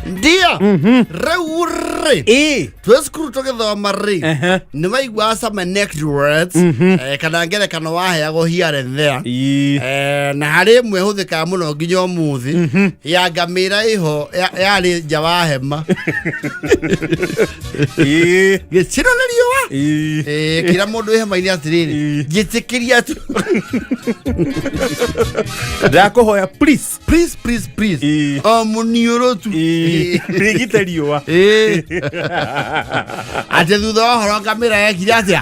Ndio. Rĩu rĩ, twĩ cukuru tũgĩthoma rĩ, nĩ waiguaga some anecdotes, kana ngerekano waheagwo here and there. Na harĩ ĩmwe ĩhũthĩkaga mũno nginya ũmũthĩ, ya ngamĩra ĩho yarĩ nja wa hema, gĩcino nĩ riũa. Kĩra mũndũ wĩ hema-inĩ atĩrĩrĩ, njĩtĩkĩria tu. Ndakũhoya, please. Please, please, please. O mũniũrũ tu. Rĩgite riũa. Atĩ thutha wa ũhoro ngamĩra yekire atĩa?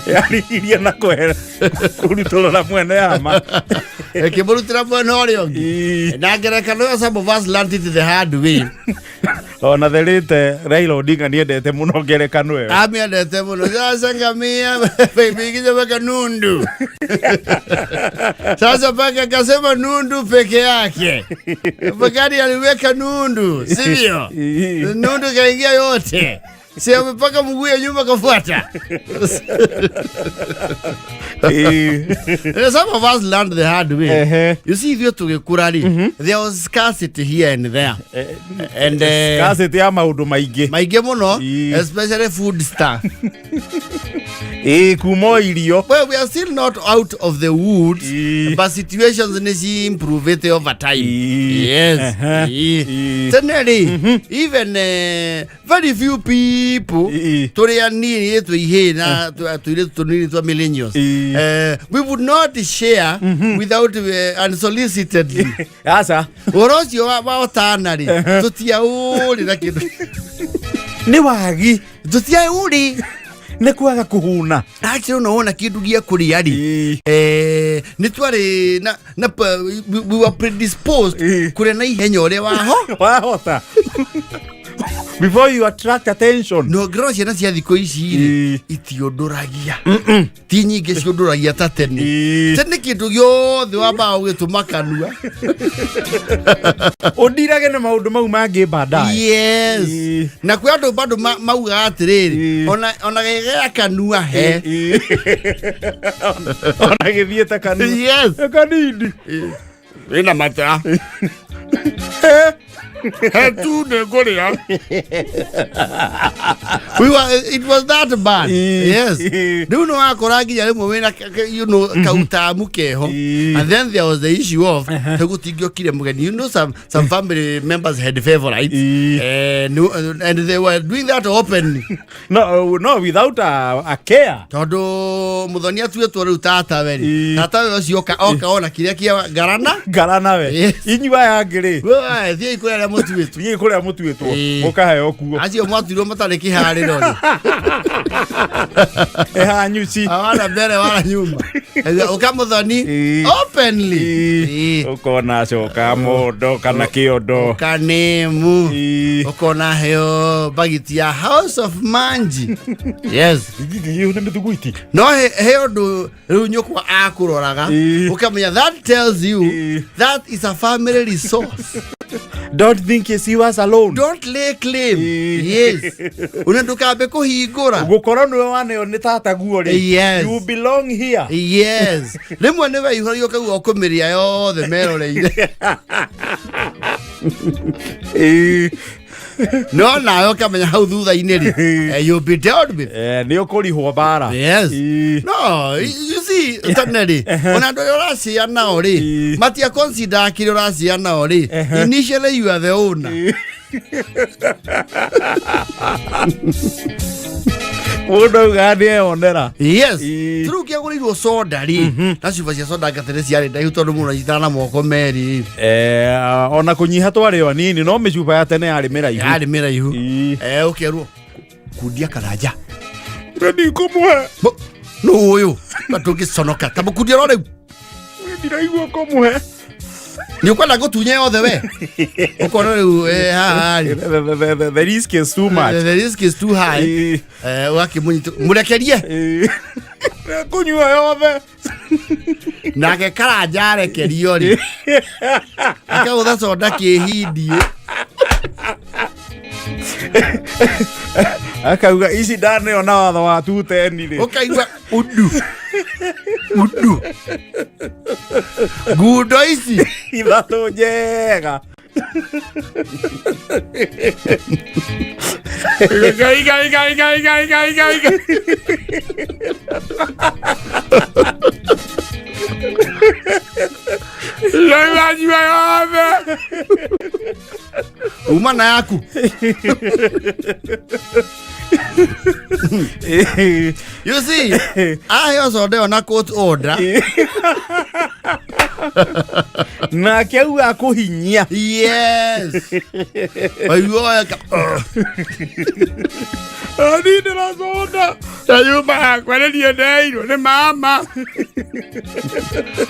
Yarigirie na kwehera kũrutũrũra mwene yama. Ĩkĩmũrutĩra mwena ũrĩa ũngĩ. Na ngerekano ĩyo, some of us learned it the hard way. Ona therĩte Raila Odinga nĩendete mũno ngerekano ĩyo. Amĩendete mũno. Sasa ngamia imeingiza mpaka nundu, sasa mpaka akasema nundu peke yake, mpakani aliweka nundu, sivyo? Nundu kaingia yote, si mpaka mguu ya nyuma kafuata. Some of us learned the hard way. You see, ithuĩ tũgĩkũra rĩ, there was scarcity here and there and Scarcity ya maũndũ maingĩ. Maingĩ mũno. Especially food stuff. Ĩĩ, kuma o irio. Well, we are still not out of the woods, but situations nĩ ci improve over time. Yes. Tene rĩ, even very few people, tũrĩ anini, twĩ ihĩĩ na tũirĩtu tũnini twa millennials, we would not share without unsolicitedly. Aca. Ũhoro ũcio wa ũtana rĩ, tũtiaũrĩ na kĩndũ. Nĩ wagi. Tũtiaũrĩ. Nĩ kwaga kũhuna. Actually, ona wona kĩndũ gĩa kũrĩa rĩ, nĩ twarĩ na we were predisposed kũrĩa na ihenya ũrĩa waho. Wahota before you attract attention. No ngĩrora ciana cia thikũ ici rĩ, itiũndũragia, ti nyingĩ ciũndũragia ta tene. Tene kĩndũ gĩothe wambaga ũgĩtũma kanua. Ũndirage na maũndũ mau mangĩ baadaye. Yes. Na kwĩ andũ bado maugaga atĩrĩrĩ, ona gegea kanua he. Ona gĩthiĩte kanua. Yes. Kanini. Ĩna mata he tu nĩ ngũrĩa. We were, it was that bad. Yes. Rĩu nĩ wakora nginya rĩmwe wĩna kautamu keho. And then there was the issue of gũtingĩokire mũgeni. Some family members had favorites. No, and they were doing that openly. No, without a care. Tondũ mũthoni atuĩtwo rĩu tata we rĩ, tata we ũcio oka ona kĩrĩa kĩa ngarana. Ngarana we. Yes. Inyuĩ aya angĩ rĩ, We, thiĩi kũrĩ arĩa mũtuĩtwo. Thiĩ kũrĩa mũtuĩtwo. Mũkaheo kuo. Acio mwatuirwo matarĩ kĩharĩro rĩ, ĩhanyuci. Hawana mbere wala nyuma. Ũkamũthoni openly. Ũkona acoka mondo kana kĩondo. Kanemu. Ũkona heo bagiti ya House of Manji. Yes. Ĩyo nĩ mĩthuguiti. No he ũndũ rĩu nyũkwa akũroraga, ũkamenya that tells you that is a family resource. Don't think it's yours alone. Don't lay claim. Yes, una ndũkambe kũhingũra. Gũkorwo nĩwe waneo nĩ tata guo rĩ, you belong here. Yes, rĩmwe nĩ weihũragia ũkauga ũkũmĩrĩa yothe meroreire. No nawe ũkamenya hau thutha-inĩ rĩ, you'll be dealt with. Nĩ ũkũrihwo mbara. Yes. No, you see, tene rĩ, ona andũ arĩa ũracia nao rĩ, matia consider kĩrĩa ũracia nao rĩ. Initially you are the owner. Mũndũ augaga nĩ eyonera. Yes. Rĩu kĩagũrĩirwo soda rĩ, na cuba cia soda ngatene ciarĩ ndaihu tondũ mũndũ anyitaga na moko merĩ. Ona kũnyiha twarĩ o anini, no mĩcuba ya tene yarĩ mĩraihu. Yarĩ mĩraihu. Ũkerwo kundia karanja. Ndikũmũhe. Nũ ũyũ ta tũngĩconoka ta mũkundia ro rĩu? Ndiraigua kũmũhe. Nĩ ũkwenda ngũtunye yothe we ũkona rĩu, haha rĩ. The risk is too much. The risk is too high. Ũgakĩmũnyita mũrekerie. Kũnyua yothe. Nake karanja arekerio rĩ, akagũtha soda kĩhindiĩ. Akauga ici ndaneo na watho wa tuteni rĩ. Ũkaigua undu undu ngundo ici. Ithatũ njega. Ngai, ngai, ngai, ngai, ngai, ngai, ngai, ngai. Ngai wanyua yothe. Uma na yaku. You see, aheo soda ĩyo na court order. Nake auga akũhinyia. Yes. Waigua weka. Niĩ ndĩraconda na nyũmba yakwa nĩ niĩ ndeirwo nĩ mama.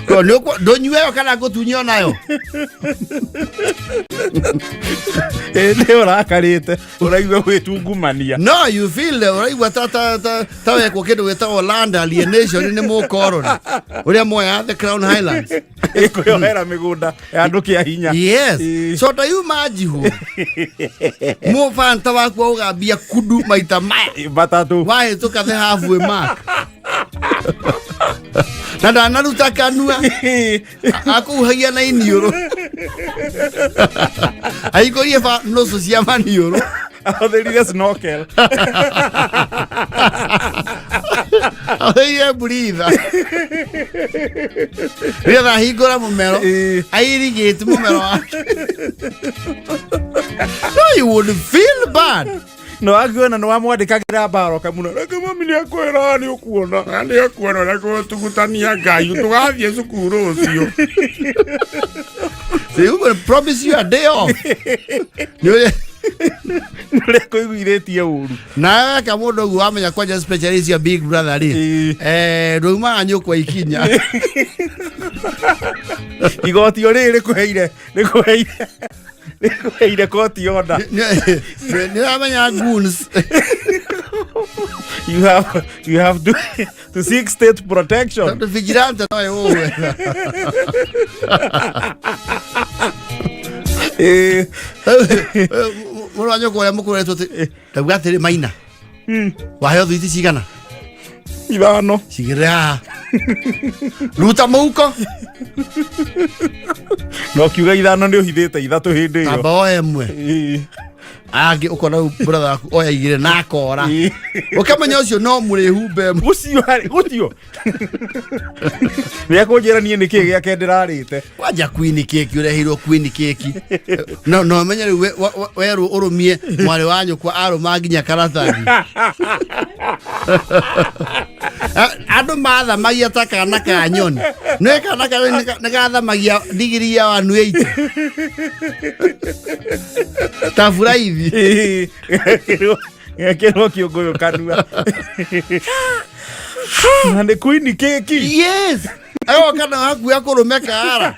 Ko nĩ ũkũ- ndũnyue ĩyo kana ngũtunyio nayo. Nĩ ũrakarĩte, ũraigua gwĩtungumania. No, you feel ũraigua ta ta ta ta wekwo kĩndũ gĩtagwo land alienation nĩ mũkoroni ũrĩa moya the Crown Highlands. Ĩkwĩyohera mĩgũnda ya andũ kĩa hinya. Yes. Ĩ. So ta yuma njihu mũbanta waku ũgambia kudu maita maya matatũ. Wahĩtũka the halfway mark na ndanaruta kanua, akũhuhagia na iniũrũ, ahingũrie ba nũcũ cia maniũrũ. Ahũthĩrire snorkel. Ahũthĩrire breather nĩgetha ahingũre mũmero. Airigĩte mũmero wake. No, you would feel bad. No wakuona nĩ wamwandĩkagĩra mbara ũkamuna, reke mami nĩ akwĩra, nĩ ũkuona. Nĩ ũkuona ũrĩa gũtugutania Ngai, tũgathiĩ cukuru rũciũ. So you will promise you a day off. Nĩ ũrĩa Nĩ ũrĩa kũiguithĩtie ũru. Nawe weka mũndũ ũguo, wamenya kwanja specialist ya big brother rĩ, ndaumaga nyũkwa ikinya. Igoti o rĩrĩ rĩkũheire koti order. Nĩ ũramenya goons. You have to seek state protection. Tondũ vigilante no ĩgũgwetha. Mũrũ wa nyũkwa ũrĩa mũkũrũ etwo atĩ ndauga atĩrĩ, maina waheo thwiti cigana? 5. Cigĩrĩre haha, ruta mũhuko. No kiuga 5 nĩ ũhithĩte 3 hĩndĩ ĩyo. Tamba oe ĩmwe. Angĩ ũkona rĩu brother waku oya 2 na akora, ũkamenya ũcio no mũrĩhumbe ĩmwe. Ũcio harĩ ũcio nĩ akũnjĩra niĩ nĩ kĩ gĩake ndĩrarĩte. Kwanja queen cake, ũreheirwo queen cake, no no menye rĩu werwo ũrũmie mwarĩ wa nyũkwa, arũma nginya karatathi. Andũ mathamagia ta kana ka nyoni, nĩ kana ka nyoni nĩ gathamagia ndigiri ya 180 ta buraithi. Gekĩrwo kĩũngũyũ kanua na nĩ queen cake. Yes, agoka na hakuhĩ akũrũme kaara.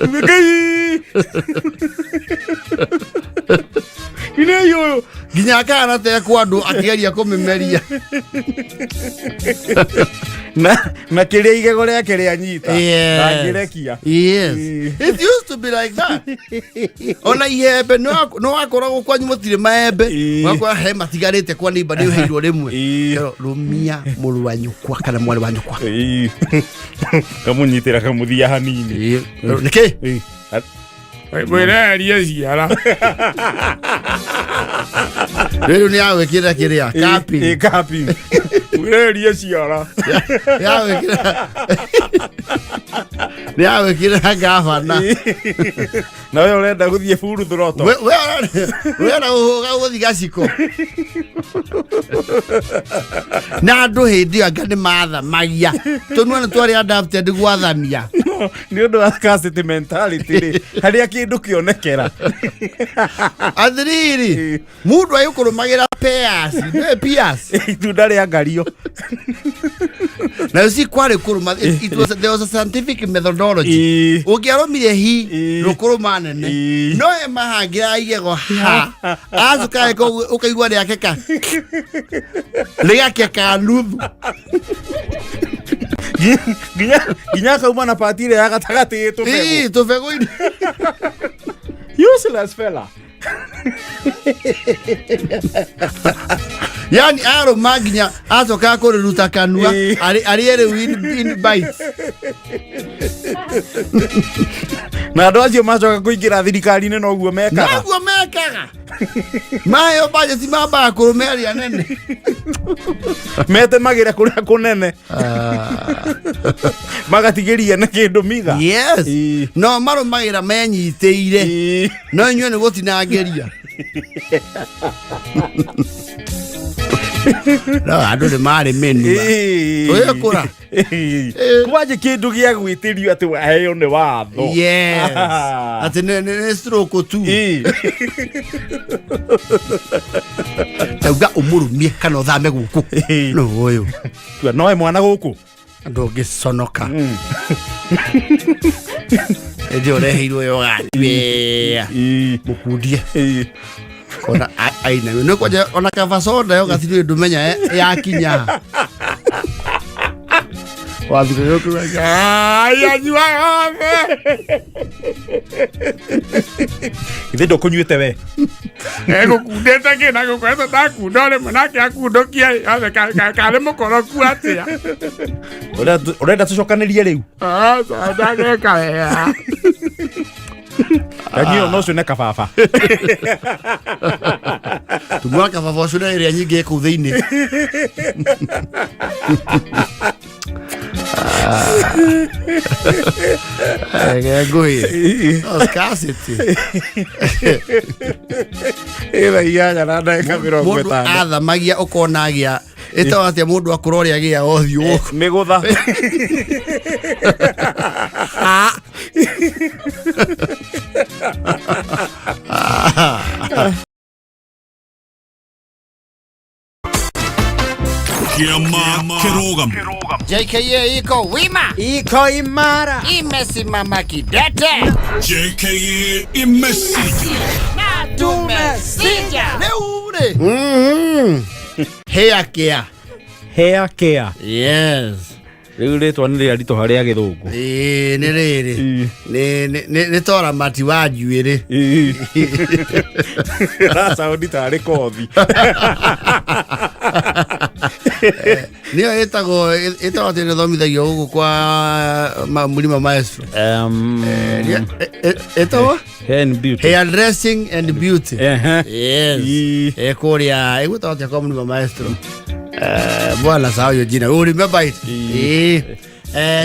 Ngai inei ũyũ. Nginya kaara tekwo andũ akĩgeria kũmĩmeria. Na kĩrĩa igego rĩake rĩanyita ndangĩrekia. Yes. It used to be like that. Ona ihembe no wakoragwo kwanyu mũtirĩ maembe. Wakora he matigarĩte kwa neighbor, nĩ ũheirwo rĩmwe. Kero, rũmia mũrũ wa nyũkwa kana mwarĩ wa nyũkwa. Ĩĩ. Kamũnyitĩra kamũthia hanini. Nĩkĩ? Ĩĩ. Mwĩrerie ciara. Rĩu nĩ yagwĩkĩra kĩrĩa kapi. Ĩĩ, kapi. Mwĩrerie ciara. Yagwĩkĩra, nĩ yagwĩkĩra gavana. Na we ũrenda gũthiĩ buru throto. We na ũgũthiĩ gaciko na andũ hĩndĩ ĩyo anga nĩ mathamagia tũnua nĩ twarĩ adapted gwathamia. Nĩ ũndũ wa scarcity mentality rĩ, harĩa kĩndũ kĩonekera. Athiriri mundu agĩkũrũmagĩra pears, nĩ pears. Itunda rĩa ngario. Nayo si kwarĩ kũrũma, there was a scientific methodology. Ũngĩarũmire hi rũkũrũma nene. No ye mahangĩra igego ha acoka eka ũguo, ũkaigua rĩakeka rĩgakeka nuthu. Nginya akauma na pati ĩrĩa ya gatagatĩ ĩ tũbegũ. Ĩĩ, tũbegũ-inĩ. Useless fella. Yani arũma nginya acoka kũrĩruta kanua arĩe rĩu in bites. Na andå acio macoka kå ingä ra thirikari-inä noguo mekaga. Noguo mekaga, maheo bajeti mambaga kũrũme arĩa nene. Metemagä re kå rä a kå nene, magatigä ria na kä ndå miga. Yes. Ii. No marũmagĩra menyitĩire. Ii. No inyuĩ nĩ gũtinangĩria, no andũ nĩ marĩ mĩnua. Ii. Tũgĩkũra. Ii. Kwanjĩ kä ndå gä a gwä tä rio atä waheo nä watho. Yes, atĩ nĩ stroke tu. Ii. Tauga ũmũrũmie kana ũthame gũkũ. Ii. No ũyũ. Tua, noe mwana gå kå. Ndũngĩconoka ĩndĩ ũreheirwo yogatwea mũkundie kona aina nĩ kwanja ona kaba soda yo gatirĩ ndũmenya yakinya wathire. Anyua yothe. Ithe ndå kå nyuä te we. Egũkundĩte kĩ na gũkoretwo ndakunda o rĩmwe nake akundũkia yothe karĩ mũkoroku atĩa. Å renda tå cokanä rie rä u. Aca, ndageka wega. Kanyio no cå ne kababa. Tumwa kababa ũcio na ĩrĩa nyingĩ ĩ kũu thĩinĩ. Ngũĩ no scarcity. Ä 8 na ndagä ka mä rongo Mũndũ ä tano. athamagia ũkona agĩa ĩtawa atĩa, mũndũ akũra ũrĩa agĩa ũthiũ gũkũ. Mä gå tha. Ah. Kiama Kirogam. JKA iko wima, Iko imara. Imesimama kidete. JKA Imesija. Tumesija rĩu rĩ hair care. Hair care. Yes. Rä u rä twa nä rä aritå harä a gä thå ngå. Ĩĩ, nĩ rĩrĩ nĩ toramati wa njuĩrĩ. Racaũndi tarä kothi. Nĩyo ĩtagwo atĩ nĩthomithagio gũkũ kwa Mũrima Maestro. Ĩtagwo hair dressing and beauty. Yes. Kũrĩa ĩgwĩtagwo atĩa kwa Mũrima Maestro? Bwana sahau hiyo jina. You remember it. Ii.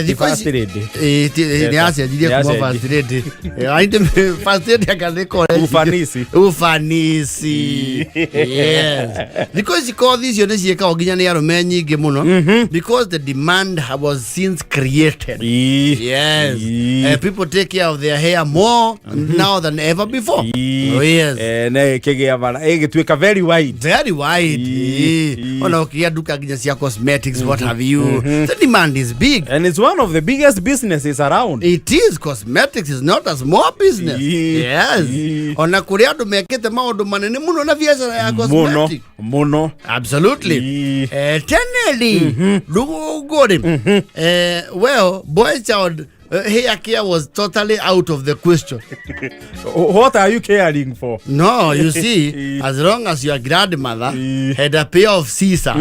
Thikũ First ici lady. Ĩĩ, nĩ acenjirie Nĩ kuma acenjirie. first lady. Ainde first lady akathiĩ college. Ufanisi. Ufanisi. Yes. Thikũ ici kothi icio nĩ ciĩkagwo nginya nĩ arũme nyingĩ mũno because the demand was since created. Yes. People take care of their hair more now than ever before. Oh, yes. Na kä gä a bara ä gä tuä ka very wide. Very wide. Ii. Ii. Ona ũkĩgĩa nduka nginya cia cosmetics, what have you. The demand is big. And it's one of the biggest businesses around. It is. Cosmetics is not a small business. Ii. Yes. Ii. Ona kũrĩ andũ mekĩte maũndũ manene mũno na biacara ya Muno cosmetic. muno. Absolutely. Ii. Tene rĩ, rũgongo rĩ, well, boy child hair care was totally out of the question. What are you caring for? No, you see, Ii. as long as your grandmother Ii. had a pair of scissors.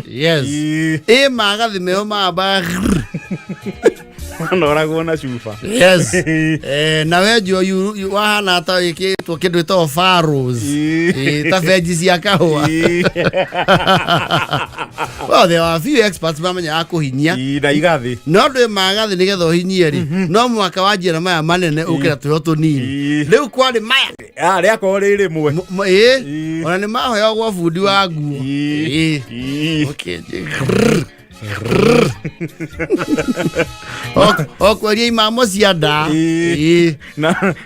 Yes. Ii. Ĩ magathi meo mamba. Manoragwo na cuba. Yes. Na wenjwo wahana ta wĩkĩtwo kĩndũ ĩtagwo farrows. Ii. Ta benji cia kahũa. Ii. Well, there are a few experts mamenyaga kũhinyia. Ii, na igathi. No ndwĩ magathĩ nĩgetha ũhinyie rĩ, no mũhaka wanjie na maya manene ũkĩra tũheo tũnini. Ii. Rĩu kwarĩ maya. Rä akorwo rä rä mwe. Ĩ Ii. ona nĩ mahoyagwo gwa bundi wa nguo. Ii. Ĩ. Ii. Ũkĩnjĩ- grrr, grrr. Okweria imamo cia nda. Ii. Ĩ.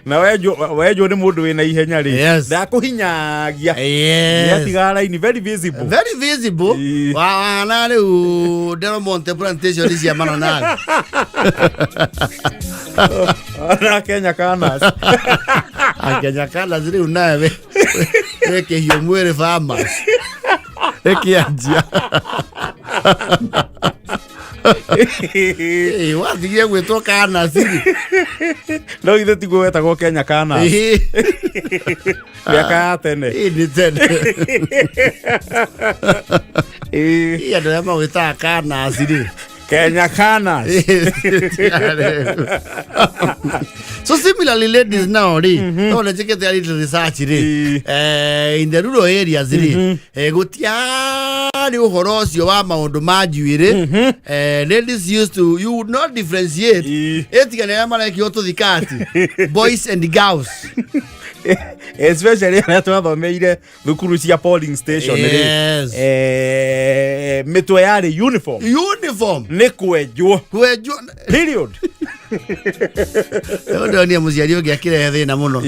Na wenjwo nä må ndå wä na ihenya rä Yes. ndakå hinyagia. Yes. Nĩatigaga raini very visible. Very visible. Ii. Wana rĩu Del Monte plantation cia mananathi. Na Kenya Canas. Akenya kana rĩu nawe wĩkĩhio mwĩrĩ farmers ĩkĩanjia. Ĩ, watigire gwĩtwo kanaciri. No ithe tiguo wetagwo Kenya Canas mĩaka ya tene. Nĩ tene. Ĩĩ. Ĩ, andũ arĩa magwĩtaga kanacirĩ. Kenya Canas. So similarly, ladies now rĩ, no njĩkĩte a little research rĩ, in the rural areas rĩ, gũtiarĩ ũhoro ũcio wa maũndũ ma njuĩrĩ. Ladies used to, you would not differentiate ĩtigane arĩa marekĩrwo tũthikati, boys and girls. Especially arĩa twathomeire thukuru cia polling station rĩ. Mĩtwe yarĩ uniform. Uniform. Nĩ kwenjwo. Kwenjwo. Period. Ndonire mũciari ũngĩ akĩrehe thĩna mũno.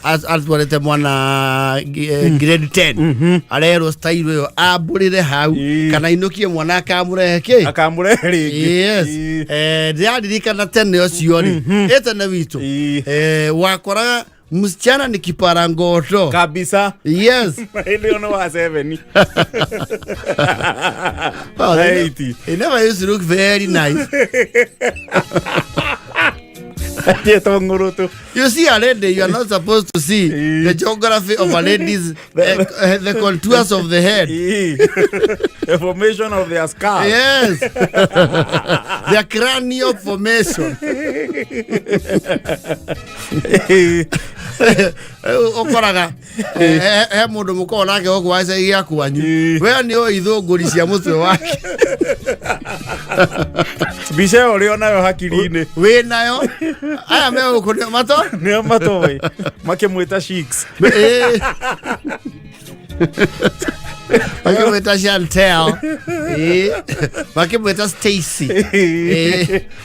Atwarĩte mwana grade 10, arerwo style ĩyo ambũrĩre hau kana inũkie mwana akamũrehe kĩ. Akamũrehe rĩngĩ. Yes. Ndĩraririkana tene ũcio rĩ, ĩ tene witũ, wakoraga msichana ni kipara ngoto. Kabisa. Hĩndĩ ĩyo nĩ wa 7. Well, they, 80. They never used to look very nice. Etwo ng'ũrũtũ. You see a lady, you are not supposed to see the geography of a lady's, the contours of the head. The formation of their skull. Yes. Their cranial formation. Ũkoraga he mũndũ mũkoragwo nake gũkũ wa gĩcagi gĩa kwanyu, we nĩ oĩ ithũngũri cia mũtwe wake. Mbica ĩyo ũrĩ onayo hakiri-inĩ. Wĩ nayo, aya me gũkũ nĩo mato Nĩo matoĩ makĩmwĩta Sheiks. Makĩmwĩta Chantel. Makĩmwĩta Stacy.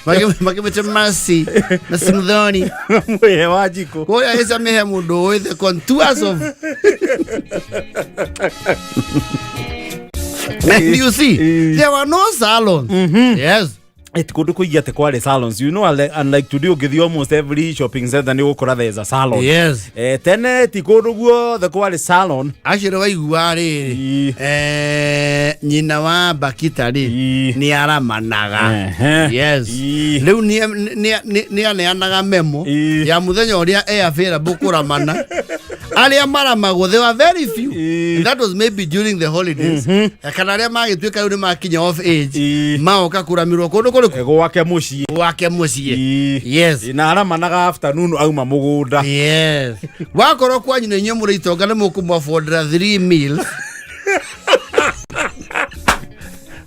Makĩmwĩta Mercy na Simthoni. Mwĩhe wa njikũ. Kũrĩa ĩcamĩhe mũndũ ũĩ the contours of. And you see, there were no salons. Yes. Eti kũndũ kũingĩ atĩ kwarĩ salons, unlike today, ũngĩthiĩ almost every shopping center nĩ ũgũkora there is a salon. Tene ti kũndũ guothe kwarĩ salon. Acio waigua rĩrĩ, nyina wa Bakita rĩ, nĩ aramanaga. Rĩu nĩ aneanaga memo ya mũthenya ũrĩa e available kũramana. Arĩa maramagwo, they were very few. And that was maybe during the holidays. Kana arĩa magĩtuĩka rĩu nĩ makinya of age, maoka kũramirwo kũndũ kũrĩkũ? Gwake mũciĩ. Gwake mũciĩ. Na aramanaga afternoon auma mũgũnda. Yes, wakorwo kwanyu nĩ inyuĩ mũrĩ itonga, nĩ mũkũmwabondera 3 meals,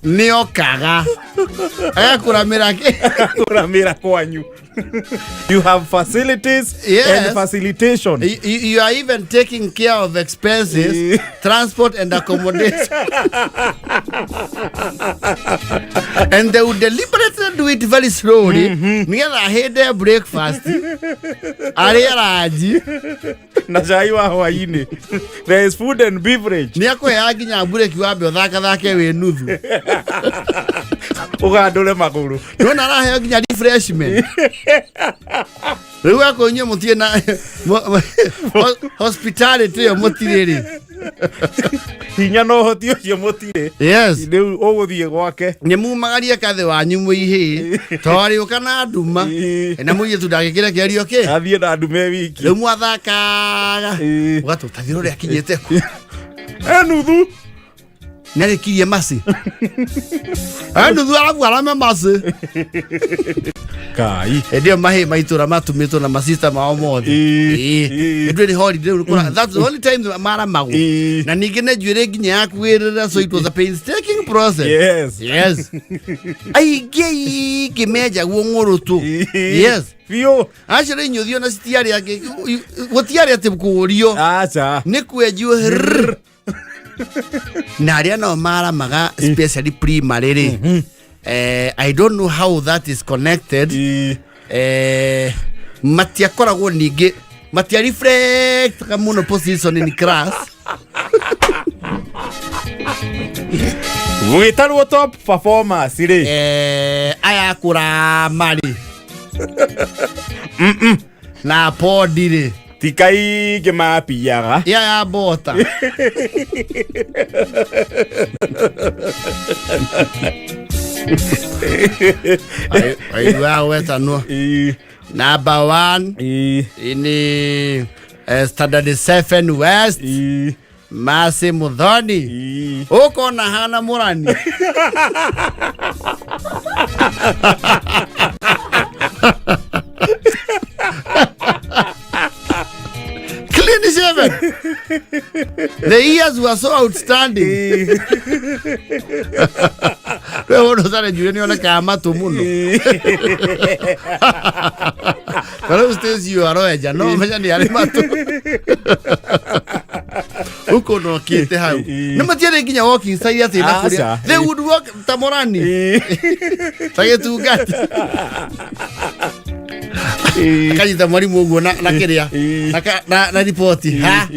nĩ okaga agakũramĩra kĩ. Kũramĩra kwanyu, you have facilities and facilitation. You are even taking care of expenses, transport and accommodation. And they would deliberately do it very slowly. Nĩgetha ahĩnde breakfast, arĩe ranji. Na cai wa hwainĩ, there is food and beverage. Nĩ akũheaga nginya mbureki wambe ũthakathake wĩ nuthu. Ũgandũre magũrũ. Nĩwona araheo nginya refreshment. Rĩu akorwo inyuĩ mũtirĩ na hospitality ĩyo, mũtirĩ rĩ. Hinya na ũhoti ũcio mũtirĩ. Rĩu ũgũthiĩ gwake. Nĩ mumagarie kathĩ wanyu mũihĩ torĩũka na nduma. Na mũirĩtu ndangĩkĩrekerio kĩ. Athiĩ na ndume wiki. Rĩu mwathakaga, ũgatũtathira ũrĩa akinyĩte ku. E nuthu. Nĩarĩkirie maci e nuthu, arabu arame maci. Kai. Hĩndĩ ĩyo mahĩ maitũra matumĩtwo na masista mao mothe. Hĩndĩ ĩyo nĩ holiday rĩu that's the only time maramagwo. Na ningĩ nĩ njuĩrĩ nginya ya kwĩrĩra, so it was a painstaking process. Yes, aingĩ aingĩ menjagwo ng'ũrũtũ. Biũ. Acio rĩ, inyuĩ ona citiarĩ angĩ, gũtiarĩ atĩ kũũrio. Aca. Nĩ kwenjio hrrr. Na arĩa nao maramaga, especially primary rĩ, I don't know how that is connected. Matiakoragwo ningĩ matia reflectaga mũno position in class. Gwĩtarwo top performance rĩ. Aya kũrama rĩ na podi rĩ, ti kaingĩ mapiaga. Ya ya bota. Aigua wetanwo number one in standard 7 West, Mercy Muthoni, ũkona hana mũrani. Clean shaven. The ears were so outstanding. Rĩu mũndũ ũtarĩ njuĩrĩ nĩ onekaga matũ mũno. Ta rĩu Stacy ũyũ aroenja no menya nĩ arĩ matũ. Huko nokĩte hau. Nĩ matiarĩ nginya walking style atĩ na kũrĩa. Aca. They would walk ta Morani. Ta gĩtungati. Akanyita mwarimũ ũguo na kĩrĩa. Na riboti. Ha?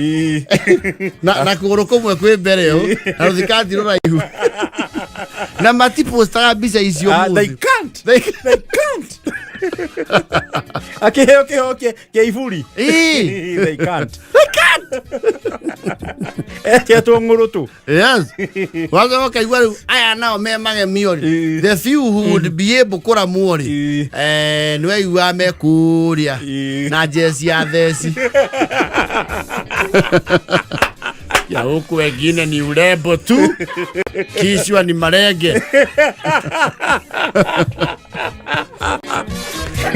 Na kũgũrũ kũmwe kwĩ mbere ũũ na rũthikati rũraihu na matipostaga mbica icio Ah, they mũthĩ. can't. They can't. Akĩheo kĩheo kĩa iburi. Ĩĩ. They can't. They can't. Eketwo ng'ũrũtũ. Yes, waza ũkaigua rĩu aya nao me magemio rĩ, Ĩĩ. the few who would be able kũramwo rĩ, Ĩĩ. nĩ waiguaga me kũrĩa Ĩĩ. na jeci ya theci ya huku wengine ni urembo tu, kichwa ni marenge.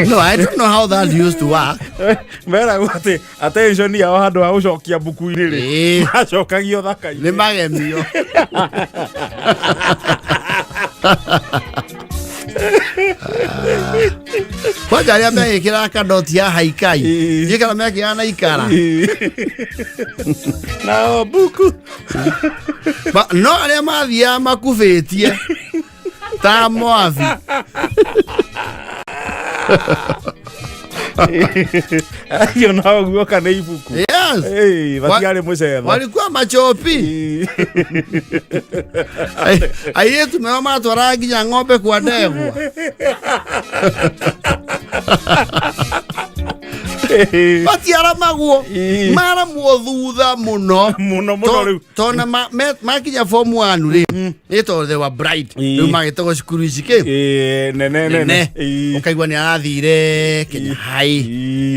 No, I don't know how that used to work. Meragwo atĩ attention yao handũ ha gũcokia mbuku-inĩ rĩ, macokagio thaka-inĩ. Nĩ magemio. Kwanja arĩa megĩkĩraga kadoti ya haikai gĩkara mekĩraga na ikara. Nao mbuku. No arĩa mathiaga makubĩtie ta mwabi. Acio nao guoka nĩ ibuku. Yes. Ĩĩ, batiarĩ mũcetho. Walikuwa machopi. Airĩtu meo matwaraga nginya ng'ombe kwa ndegwa. Matiaramagwo. Maramwo thutha mũno. Mũno mũno rĩu. Tona makinya form 1 rĩ, nĩ tondũ they were bright. Rĩu magĩtagwo cukuru ici kĩ? Ĩĩ, nene nene. Nene. Ĩĩ. Ũkaigua nĩ arathire Kenya High,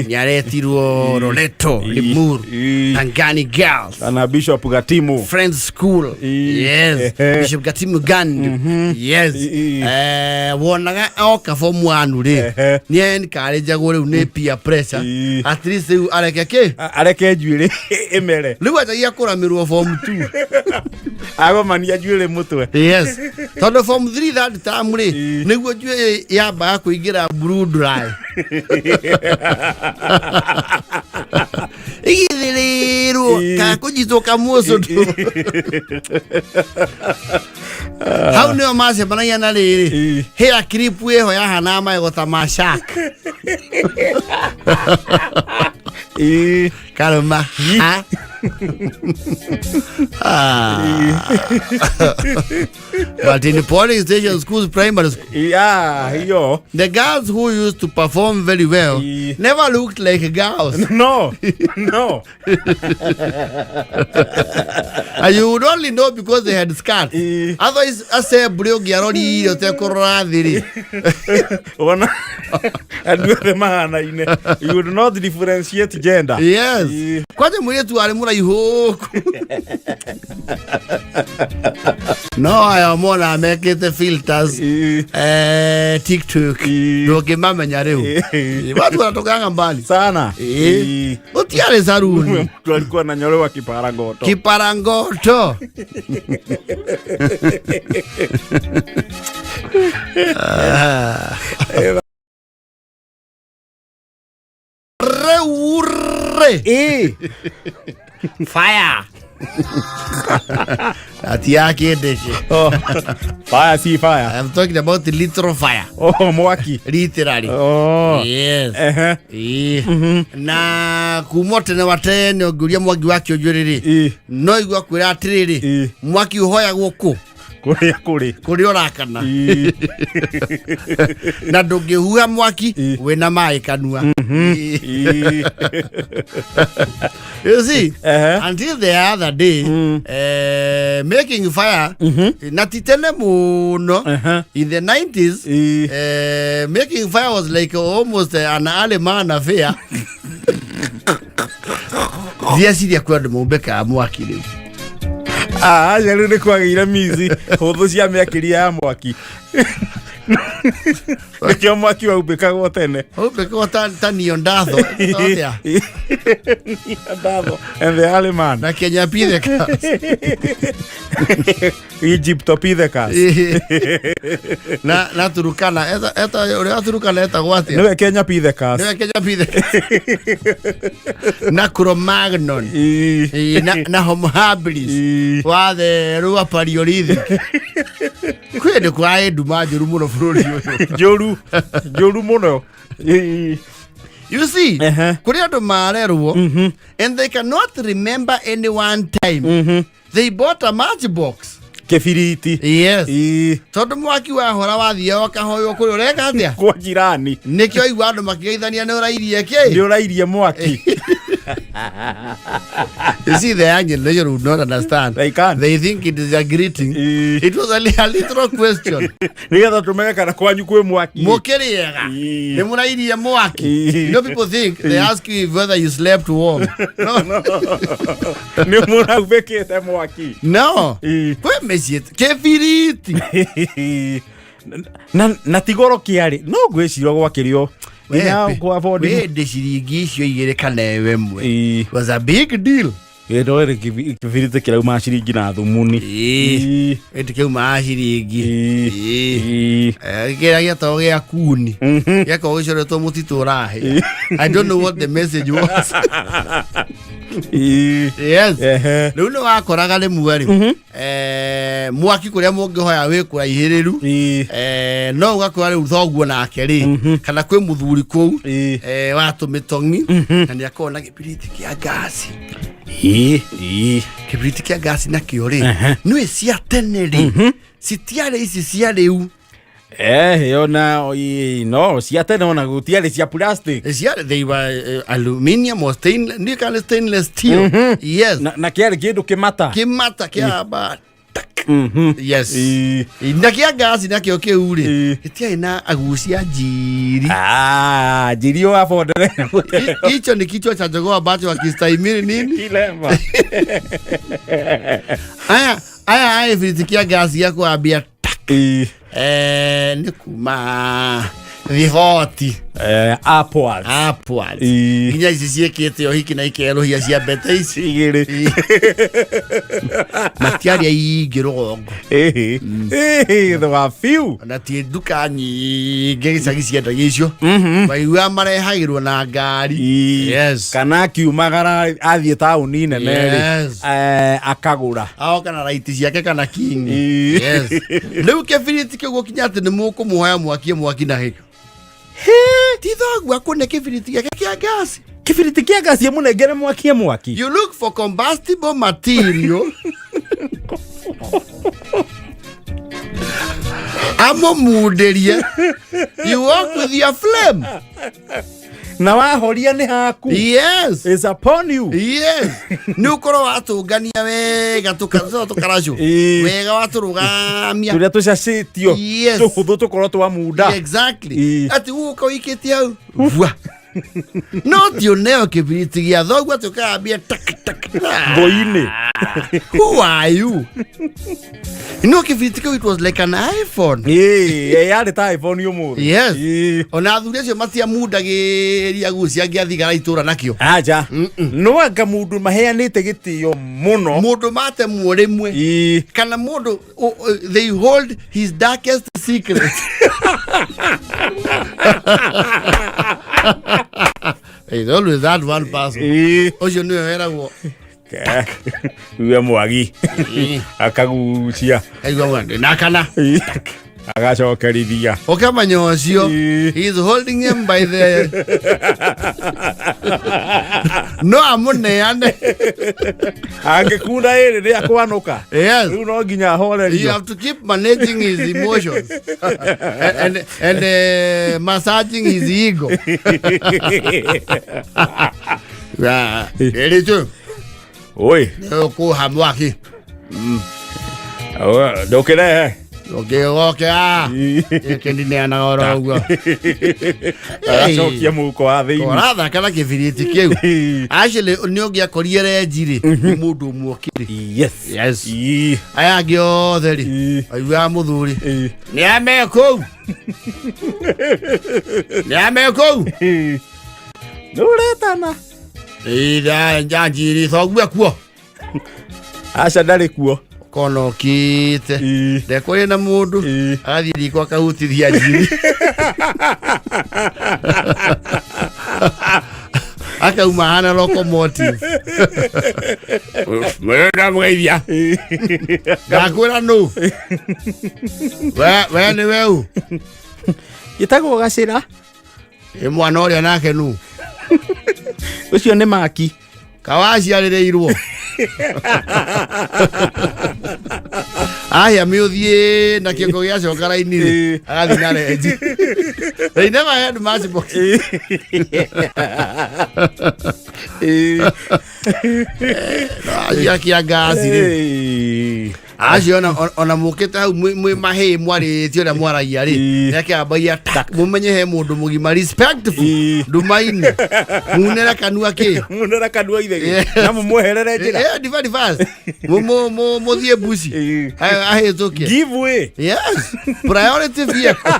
nĩ aretirwo Loreto, Limuru, Pangani Girls, Kana Bishop Gatimu. Friends School. Yes. Bishop Gatimu Gandu. Yes. Wonaga oka form 1 rĩ, nĩ encourage-agwo rĩu nĩ peer pressure. At least rĩu areke kĩ? Areke njuĩrĩ ĩmere. Rĩu anjagia kũramĩrwo form 2. Agomania njuĩrĩ mũtwe. Yes, tondũ form 3 third term rĩ, nĩguo njuĩrĩ yambaga kũingĩra blue dry igithĩrĩrwo kana kũnyitwo kamuoco hau nĩo macemanagia na rĩrĩ hair clip ĩho yahanaga magego ta ma shark. Karũma ha. Ah. But in polling station schools, primary school, Yeah, hiyo. the girls who used to perform very well never looked like girls. No. And you would only know because they had skirts. Otherwise, assembly ũngĩarorire ũtekũrora thĩ rĩ. Ona andũ othe mahanaine. You would not differentiate gender. Yes. Kwanja mũirĩtu warĩ mũraihu no aya monaga mekĩte filters, TikTok, ndũngĩmamenya rĩu. Watu wanatokanga mbali Sana. Gũtiarĩ saruni. Mtu alikuwa ananyolewa kipara ngoto. Kiparangoto. Ah. Reure. Fire. Ati yake ndeke. Oh. Fire si fire. I am talking about the literal fire. Oh, mwaki. Literally. Oh. Yes. Ĩĩ. Na kuma tene wa tene ũngĩũria mwangi wa kĩũnjũ rĩ, no igua kwĩra atĩrĩrĩ, mwaki ũhoyagwo kũ? Kũrĩa kũrĩ. Kũrĩa ũrakana. Na ndũngĩhuha mwaki wĩna maĩ kanua. Ĩĩ. You see, until the other day, making fire, na ti tene mũno, in the 90s, making fire was like almost an early man affair. Ndieciria kwĩ andũ mombekaga mwaki rĩu. Ah, aca rĩu nĩ kwagĩire mici hũthũ cia mĩakĩria ya mwaki. Nĩkĩo mwaki waumbĩkagwo tene. Umbĩkagwo ta niondatho atĩa? Ndatho and the early man. Na Kenya Pithecus. Egyptopithecus. Na Turukana eta ũrĩa wa Turukana etagwo atĩa? Nĩwe Kenya Pithecus. Nĩwe Kenya Pithecus. Na Cro-Magnon. Na Homo habilis. Wa the Lower Paleolithic. Kwĩ ndĩ kwaĩ nduma njũru mũno bũrũri ũyũ. Njũru njũru mũno. You see, kũrĩ andũ marerwo and they cannot remember any one time they bought a matchbox. Kĩbiriti. Yes. Tondũ mwaki wahora wathiaga ũkahoywo kũrĩa ũreka atĩa? Kwa jirani. Nĩkĩo igua andũ makĩgeithania nĩ ũrairie kĩ? Nĩ ũrairie mwaki. You see, the young generation would not understand. They can't. They think it is a greeting. It was a literal question. Nĩgetha tũmenye kana kwanyu kwĩ mwaki. Mũkĩrĩega. Nĩ mũrairie mwaki. You know, people think they ask you if whether you slept warm. No. Nĩ mũraubĩkĩte mwaki. No. Kwĩ mĩciĩ kĩbiriti. Na ti goro kĩarĩ no ngwĩciria gwakĩrio nginya kwa bondi. Wĩndĩ ciringi icio igĩrĩ kana ĩmwe was a big deal. Ĩndorere kĩbiriti kĩrauma ciringi na thumuni. Ĩndĩ kĩaumaga ciringi. Kĩrĩa gĩetagwo gĩa kuni gĩakoragwo gĩcoretwo mũtitũ ũrahĩa. I don't know what the message was. Yes. Rĩu nĩ wakoraga rĩmwe rĩ mwaki kũrĩa mũngĩhoya wĩ kũraihĩrĩru, no ũgakora rĩu thoguo nake rĩ kana kwĩ mũthuri kũu wa tũmĩtong'i na nĩ akoragwo na gĩbiriti kĩa ngasi. Kĩbiriti kĩa ngasi nakĩo rĩ nĩ cia tene rĩ citiarĩ ici cia rĩu. Ona no cia tene ona gũtiarĩ cia plastic. Ciarĩ, they were aluminium or stainless steel. Yes. Na kĩarĩ kĩndũ kĩmata. Kĩmata kĩa Yes. Na kĩa ngasi nakĩo kĩu rĩ gĩtiarĩ na agucia njiri. Njiri wa bondere. Hicho ni kichwa cha jogoo ambacho hakistahimili nini? Kilema. Aya kĩbiriti kĩa ngasi gĩa kwambia tak. Nĩ kuma thiboti. Upwards. Upwards. Nginya ici ciĩkĩte ũhiki na ikerũhia cia mbete ici igĩrĩ. Matiarĩ aingĩ rũgongo. There were few. Na ti nduka nyingĩ gĩcagi ciendagia icio. Maiguaga marehagĩrwo na ngari. Yes. Kana akiumagara athiĩ taũni nene rĩ, Yes. akagũra. Aoka na raiti ciake kana king. Yes. Rĩu kĩbiriti kĩu gũkinya atĩ nĩ mũkũmũhoya mwakie mwaki na gĩko. Ti thoguo akũne kĩbiriti gĩake kĩa ngasi. Kĩbiriti kĩa ngasi mũnengere mwakie mwaki. You look for combustible material. Amũmundĩrie. You walk with your flame. Na wahoria nĩ haku. Yes. It's upon you. Yes. Nĩ ũkorwo watũngania wega tũkaracũ. Wega watũrũgamia. Tũrĩa tũcacĩtio. Yes. Tũhũthũ tũkorwo twa munda. Exactly. Atĩ ũgũka ũikĩtie hau. Vua. No ti ũneo kĩbiriti gĩa thoguo atĩ ũkambia tak tak. Ngũi-inĩ. Who are you? You know, kĩbiriti kĩu it was like an iPhone. Yarĩ ta iPhone ũmũthĩ. Yes. Ona athuri acio matiamundagĩria gucia angĩathigara itũra nakĩo. Aja. No anga mũndũ maheanĩte gĩtĩo mũno. Mũndũ matemwo rĩmwe. Kana mũndũ they hold his darkest secret. There's always that one person. Ũcio nĩwe weragwo. We mwagi. Akagucia. Aigua mwana na kana. Agacokerithia. Ũkamenya ũcio. He is holding him by the no amũneane. Angĩkunda ĩrĩ nĩ akwanũka. Yes. Rĩu no nginya ahorerio. You have to keep managing his emotions and massaging his ego. Ĩrĩ tu. Oi. Kũha mwaki. Ndũkĩrehe. Ũngĩgoke a gĩkĩ ndineanaga oro ũguo. Agacokia mũhuko wa thĩinĩ. Ũrathaka na kĩbiriti kĩu. Actually nĩ ũngĩakorire renji rĩ, nĩ mũndũ ũmwe ũkĩrĩ. Yes. Yes. Ii. Aya angĩ othe rĩ, Ii. aiguaga mũthuri. Ii. Nĩ ame kũu. Nĩ ame kũu. Ii. Nĩ ũretana. Itha njanjiri thoguo kuo. Aca ndarĩ kuo. Kona ũkĩte. Ii. Ndekũrĩ na mũndũ. Ii. Agathiĩ riko akahutithia njiri. Akauma hana locomotive. Mwĩrĩ ndamũgeithia. Ndakwĩra nũ. We nĩ we ũ. Gĩtagwo gacĩra. Ĩ mwana ũrĩa nake nũ. Ũcio nĩ maki. Kawaciarĩrĩirwo. Ahĩa mĩũthiĩ na kĩongo gĩacoka raini rĩ, Ĩ. agathiĩ na renji. They never had matchbox. Acio akia ngasi rĩ. Ĩ. Acio ona mũkĩte hau mwĩ mahĩĩ mwarĩtie ũrĩa mwaragia rĩ, Ĩ. nĩakĩambagia tak mũmenye he mũndũ mũgima respectful Ĩ. ndumainĩ munere kanua kĩ. Munera kanua ithegi. Yes. Na mũmweherere njĩra. Eh, very fast. Mũthiĩ mbuci. Ĩ. Ahĩtũke. Give way. Yes, priority vehicle.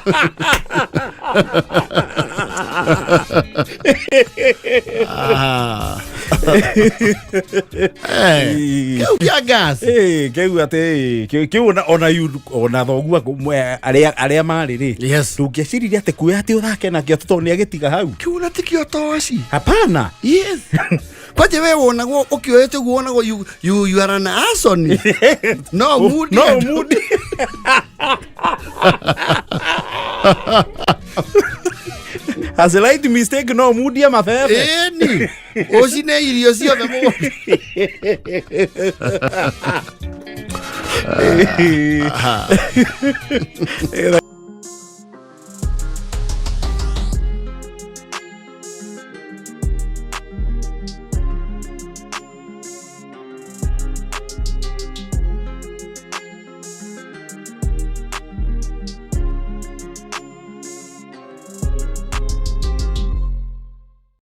Ah. Eh, kĩu kĩa gas. Ĩ, kĩu atĩ kĩu ona ona thoguo arĩa marĩ rĩ, Yes. ndũngĩeciririe atĩ kuoya atĩ ũthake nakĩo tondũ nĩ agĩtiga hau. Kĩu na tikĩo toci. Hapana. Yes. Kwanje we wonagwo ũkĩoete guo wonagwo you are an arson. No mood. No mood. A slight mistake no mudie mabebe. Ĩni. Ũcine irio ciothe mũgũnda.